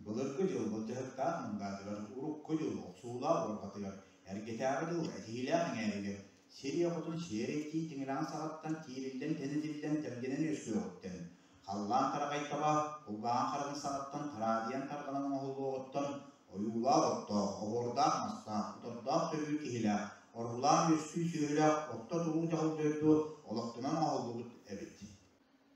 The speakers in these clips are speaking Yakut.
Былыргы дьыл былдьаһыктаах мындаатыгар, урукку дьыл охсуулаах уорҕатыгар, эргэтээҕи дьыл этиһиилээх эҥээригэр, сир ийэ хотун сиэрэй тиит тиҥилэҕин саҕаттан тиириллэн-тэнитиллэн тэлгэнэн үөскүөҕүттэн, халлаан тараҕай таба кулгааҕын хараҕын саҕаттан тараадыйан тарҕанан оҥоһуллуоҕуттан ойуулаах оттоох, оһуордаах мастаах, отордоох төрүүр киһилээх, орулаан үөскүү сүөһүлээх орто туруу дьаһал дойду олохтонон оҥоһуллубут эбит.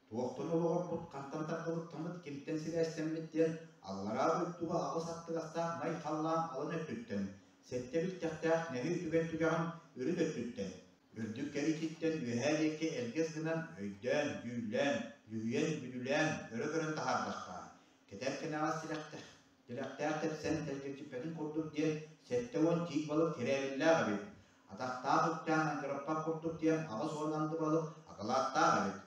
Туохтан олоҕорбут, хантан тардыбыттаммыт, кимтэн сибээстэммит диэн аллараа дойдуга аҕыс аттыгастаах най халлаан алын өттүттэн, сэттэ билтэхтээх нэһи үтүгэн түгэҕин үрүт өттүттэн, үрдүк кэриититтэн үөһээ диэки элгэс гынан өйдөөн, дьүүллээн, дьүһүйэн, бүдүлээн өрө көрөн таһаардахха, кэтэр кэнэҕэс тилэхтээх тэпсэн тэлгэччиппэтин курдук диэн 70 тиит балык тирээбиллээх эбит, атахтаах үктээн ангыраппат курдук диэн 80 анды балык акылааттаах эбит,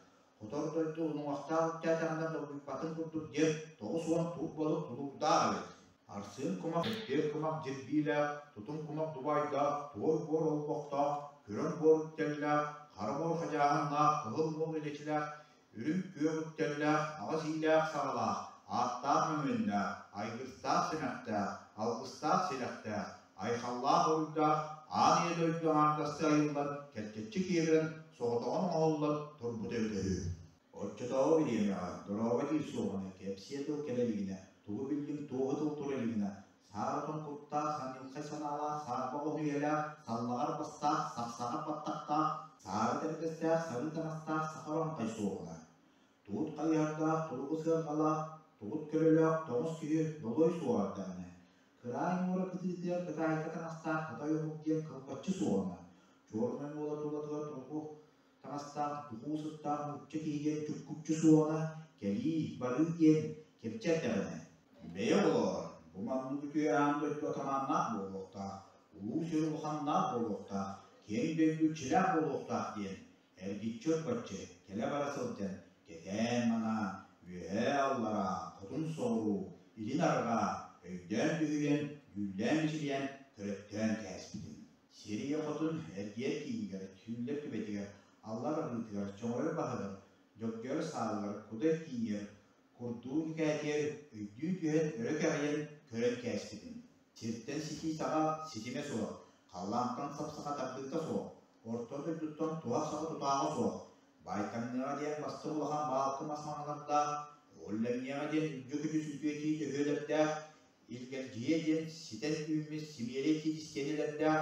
хотор дойду унуҥахтаах үктээтэҕинэ долгуйбатын курдук диэн 90 туут балык тулуурдаах эбит. Арсыын кумах, эттиэр кумах дьирбиилээх, тутум кумах дубайдаах, туой буор олбохтоох, күрэҥ буор үктэллээх, хара буор хадьааһыннаах, кыһыл муол илэчилээх, үрүҥ күөх үктэллээх, аҕыс иилээх саҕалаах, ааттаах мөҥүөннээх, айгыстаах симэхтээх, алгыстаах силэхтээх, айхаллаах уруйдаах аан ийэ дойду аҥаардастыы айыллан, кэлтэччи киэбирэн, соҕотоҕун оҥоһуллан турбута эбитэ үһү. Оччотооҕу бириэмэҕэ дорообо диир суоҕуна, кэпсиэ тыл кэлэ илигинэ, тугу биллиҥ, туоһу тыл тура илигинэ, саар отон куттаах, санньылхай санаалаах, саарбах уһун үйэлээх, саллаҕар бастаах, сахсаҕар баттахтаах, саары тэргэстээх, сарыы таҥастаах саха оҥхой суоҕуна, туут хайыһардаах, туругу сыарҕалаах, тугут көлөлөөх тоҥус киһи долуой суоҕа эрдэҕинэ, кыраай муора кытыытыгар кытаайка таҥастаах кытай омук диэн кылбаччы суоҕуна, чуорунай уола тулатыгар туругу таҥастаах духуу сыттаах нуучча киһи диэн чуккуччу суоҕуна, кэлии, барыы диэн кэпчэ эрдэҕинэ, бэйэ оҕолоор, бу маннык үтүө аан дойду атамааннаах буолуохтаах, улуу сир улаханнаах буолуохтаах, киэҥ дойду иччилээх буолуохтаах диэн эргиччи урбаччы кэлэ-бара сылдьан кэтээн-манаан, үөһээ-аллараа, хотун-соҕуруу, илин-арҕаа өйдөөн-түһүйэн, дьүүллээн-бичилийэн көрөттөөн кээспитим. Сир ийэ хотун эргиэр киинигэр, түүллэр түбэтигэр, аллар арыытыгар, чоҥойор баһыгар, дьогдьойор саалыгар, кудай киинигэр, курдуу ньүкээтигэр өйдүү түһэн өрө кэҕийэн көрөн кээспитим. Сиртэн ситии саҕа ситимэ суох, халлаантан сап-саха тардыыта суох, орто дойдуттан туһах саҕа тутааҕа суох, байтаҥныаҕа диэн бастыҥ улахан баалкы мас маҥалардаах, уоллэҥниэҕэ диэн үрдүк үтүс үтүө тиит өһүөлэрдээх, илгэлдьийэ диэн ситэн үүммүт симиэрэй тиит истиэнэлэрдээх.